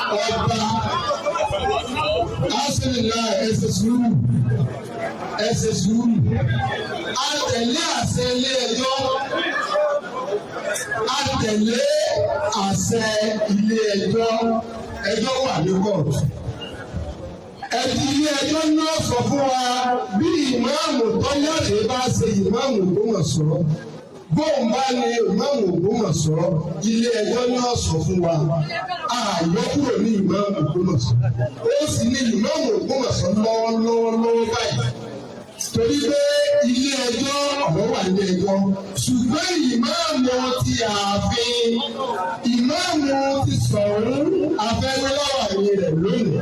Ọba Asinila, ẹ ṣe sùúrù, ẹ ṣe sùúrù. A tẹ̀lé àṣẹ ilé ẹjọ́, a tẹ̀lé àṣẹ ilé ẹjọ́. Ẹjọ́ wà ní kóòtù. Ẹbí ilé ẹjọ́ náà sọ fún wa bí ìmáàmù tọ́jáde bá ṣe ìmáàmù Ògbómọ̀ṣọ́, bóun bá ní ìmáàmù Ògbómọ̀ṣọ́, ilé ẹjọ́ náà sọ fún wa. Àyọ kúrò ní ìmáàmù Ògbómọ̀ṣọ́, ó sì ní ìmáàmù Ògbómọ̀ṣọ́ lọ́wọ́lọ́wọ́ lọ́wọ́ báyìí, torí pé ilé ẹjọ́, ọ̀rọ̀ wà nílé ẹjọ́. Ṣùgbọ́n ìmáàmù ti ààfin, ìmáàmù ti Ṣọ̀ún afẹ́wéláwà ní rẹ̀ lónìí.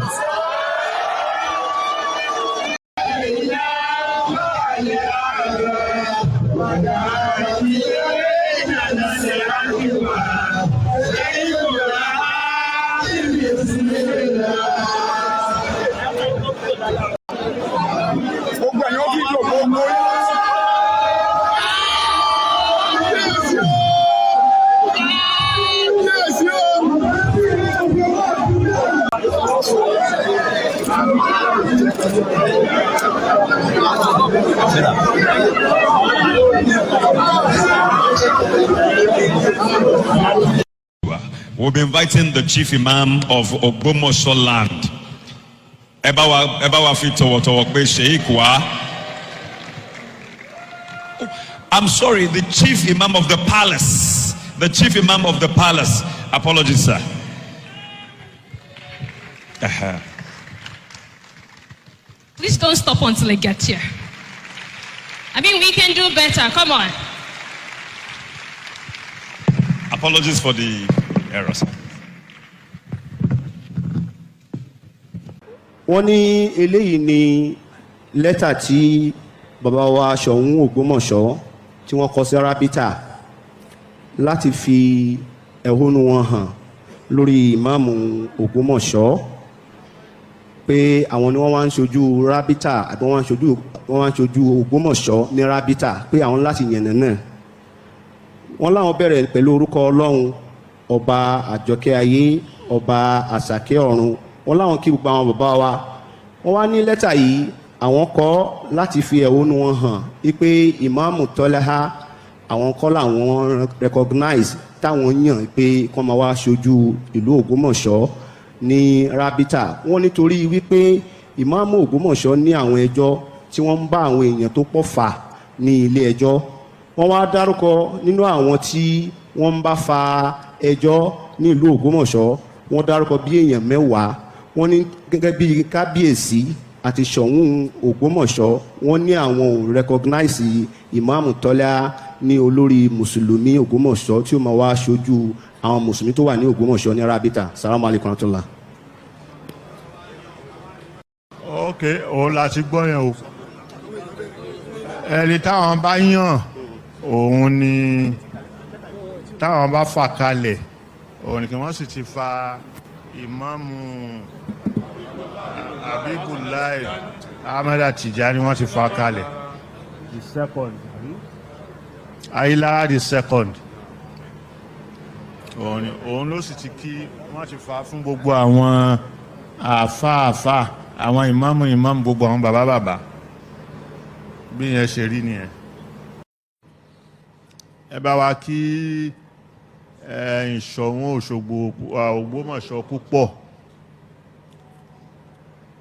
Gbogbo ẹ̀yin ó fídíò gbogbo yín. Kábíyèsí o! Kábíyèsí o! We'll be inviting the Chief Imam of Ogbomoso land. Ẹ bá wa fi tọ̀wọ̀tọ̀wọ̀ pé Sheikh wa. I'm sorry, the Chief Imam of the palace. The Chief Imam of the palace. Apologies, sir. Please don't stop until it gets here. I mean, we can do better. Come on. Apologies for the error, sir. Wọ́n ní eléyìí ni lẹ́tà tí bàbá wa Ṣọ̀ún Ògbómọ̀ṣọ́ tí wọ́n kọ sí Rábítà láti fi ẹ̀hónú wọn hàn lórí ìmáàmù Ògbómọ̀ṣọ́, pé àwọn ni wọ́n wá ń ṣojú Rábítà àbí wọ́n wá ń ṣojú Ògbómọ̀ṣọ́ ní Rábítà, pé àwọn láti yànnà náà. Wọ́n láwọn bẹ̀rẹ̀ pẹ̀lú orúkọ Ọlọ́run, ọba àjọkẹ́ ayé, ọba àsàkẹ́ ọ̀run. Wọ́n láwọn kí gbogbo àwọn bàbá wa. Wọ́n wá ní lẹ́tà yìí, àwọn kọ láti fi ẹ̀hónú wọn hàn wípé ìmáàmù Tọ́lẹ́há, àwọn kọ́ làwọn recognize táwọn yàn pé kọ́ máa wá ṣojú ìlú Ògbómọ̀ṣọ́ ní Rábítà. Wọ́n nítorí wípé ìmáàmù Ògbómọ̀ṣọ́ ní àwọn ẹjọ́ tí wọ́n ń bá àwọn èèyàn tó pọ̀ fà ní ilé ẹjọ́. Wọ́n wá dárúkọ nínú àwọn tí wọ́n ń bá fa ẹjọ́ ní ìlú Ògbómọ̀ṣọ́. Wọ́n dárúkọ bí èèyàn 10. Wọ́n ní gẹ́gẹ́ bí kábíyèsí àti Ṣọ̀ún Ògbómọ̀ṣọ́, wọ́n ní àwọn ò recognize ìmáàmù Tọ́lá ní olórí mùsùlùmí Ògbómọ̀ṣọ́ tí ó máa wá ṣojú àwọn mùsùlùmí tó wà ní Ògbómọ̀ṣọ́ ní Rábítà. Salamu alaykum rahmatullah. Ok, òun la ti gbọ́ yẹn o. Ẹni táwọn bá yàn, òun ni táwọn bá fà kalẹ̀, òun ni kí wọ́n sì ti fa ìmáàmù Abibulai Ahmed Tijani, wọ́n ti fà kalẹ̀. The second. Ayílára the second, òun ni òun ló sì ti kí wọ́n ti fà fún gbogbo àwọn àáfàáfà, àwọn ìmáàmù ìmáàmù, gbogbo àwọn bàbá bàbá. Bí yẹn ṣe rí nìyẹn. Ẹ bá wa kí Ṣọ̀ún Òṣogbo, Ògbómọ̀ṣọ́ púpọ̀.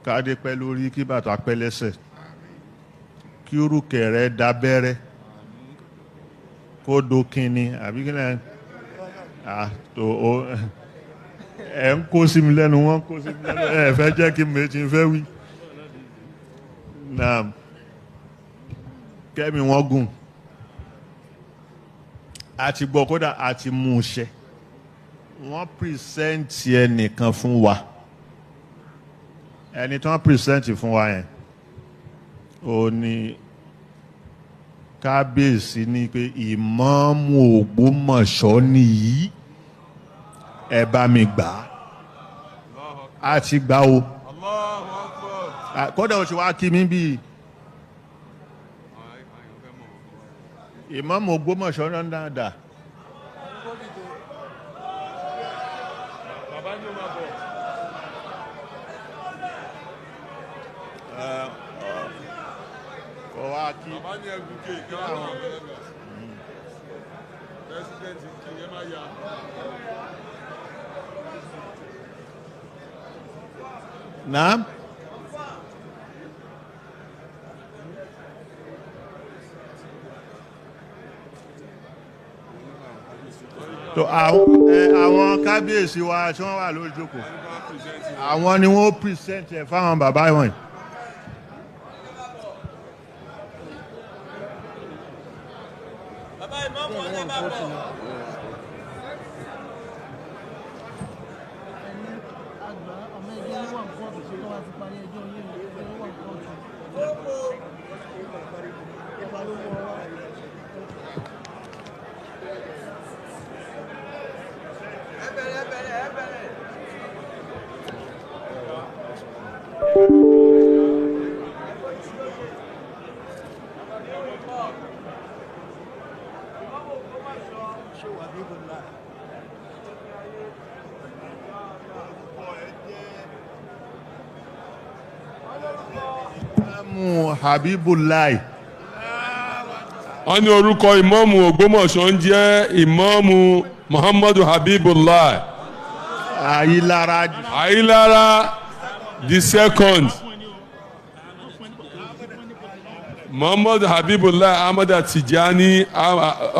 Kádé pẹ́ lórí, kí bàtà pẹ́ lẹ́sẹ̀, kí orúkẹ̀ rẹ̀ dábẹ́rẹ́ kó do kínni àbí kí lẹ́yìn tó o. Ẹ ń kó sí mi lẹ́nu, wọ́n kó sí mi lẹ́nu. Ẹ fẹ́ jẹ́ kí mi ti fẹ́ wí náà kẹ́mi wọ́n gùn. A ti gbọ́, kódà a ti mú un ṣe. Wọ́n present ẹnìkan fún wa. Ẹni tí wọ́n present fún wa yẹn, ó ní kábíyèsí ní pé ìmáàmù Ògbómọ̀ṣọ́ nìyí, ẹ bá mi gbà á. A ti gbà o. Kódà oṣù wa kí mi bíi ìmáàmù Ògbómọ̀ṣọ́ náà dáadáa. wa kí. Bàbá ní ẹgùn kéèké àwọn president kì í ẹ má yà. Naam. Tó àwọn ẹ, àwọn kábíyèsí wa tí wọ́n wà lórí ìjókòó, àwọn ni wọ́n present ẹ̀ fáwọn bàbá wọn. Ìmáàmù Habibullah. Wọ́n ní orúkọ ìmọ̀ọ́mù Ògbómọ̀ṣọ́ ń jẹ́ Ìmọ̀ọ́mù Muhammadu Habibullah. Ayilara. Ayilara the second. Muhammadu Habibullah Ahmad Tijani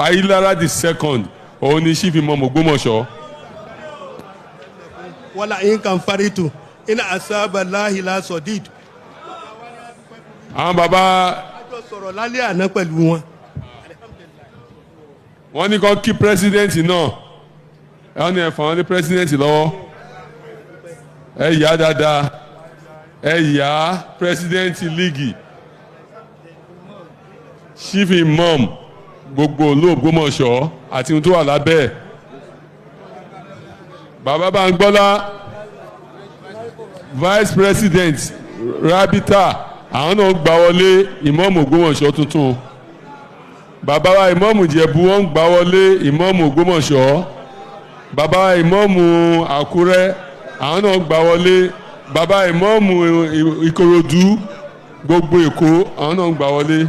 Ayilara the second, òun ni chief imam Ògbómọ̀ṣọ́. Wala in kan faritu ina asaba lahi la sọdid. Àwọn bàbá. A jọ sọ̀rọ̀ lálẹ́ àná pẹ̀lú wọn. Wọ́n ní kó kí president náà, wọ́n ní ẹ̀fọn ní president lọ́wọ́. Ẹ yá dáadáa, ẹ yá president league, chief imam gbogbo ìlú Ògbómọ̀ṣọ́ àti ohun tó wà lábẹ́ ẹ̀. Bàbá Báńgbọ́lá, vice president Rabita, àwọn náà gbà wọlé ìmọ̀ọ́mù Ògbómọ̀ṣọ́ tuntun. Bàbá wa ìmọ̀ọ́mù Ìjẹ̀bú, wọ́n gbà wọlé ìmọ̀ọ́mù Ògbómọ̀ṣọ́. Bàbá wa ìmọ̀ọ́mù Àkúrẹ́, àwọn náà gbà wọlé. Bàbá ìmọ̀ọ́mù Ìkòròdú, gbogbo Èkó, àwọn náà gbà wọlé.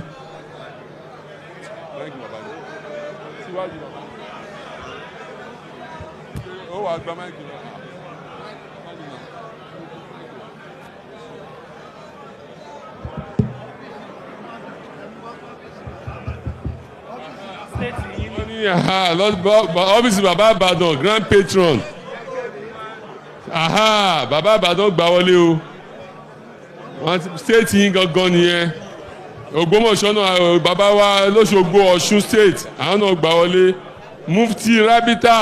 Ọ́fíìsì bàbá Ìbàdàn, grand patron, bàbá Ìbàdàn gbà wọlé o. State yín gangan nìyẹn. Ògbómọ̀ṣọ́ náà, bàbá wa lọ́ṣogbo, Ọ̀ṣun State, àwọn náà gbà wọlé. Mufti Rabita,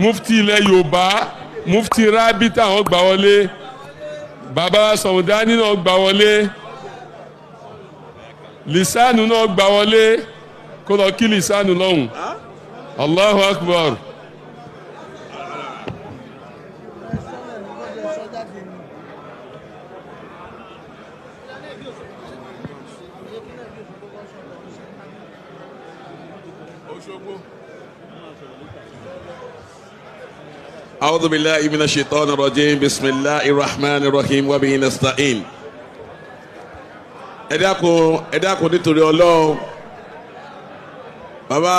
mufti ilẹ̀ Yorùbá, mufti Rabita, àwọn gbà wọlé. Bàbá Sọ̀mùdání náà gbà wọlé. Lisanu náà gbà wọlé, kó lọ kí lisanu lọ́hùn. Allahu Akbar. أعوذ بالله من الشيطان الرجيم، بسم الله الرحمن الرحيم وبه نستعين. Ẹ dákun, ẹ dákun, nítorí Ọlọ́run, bàbá.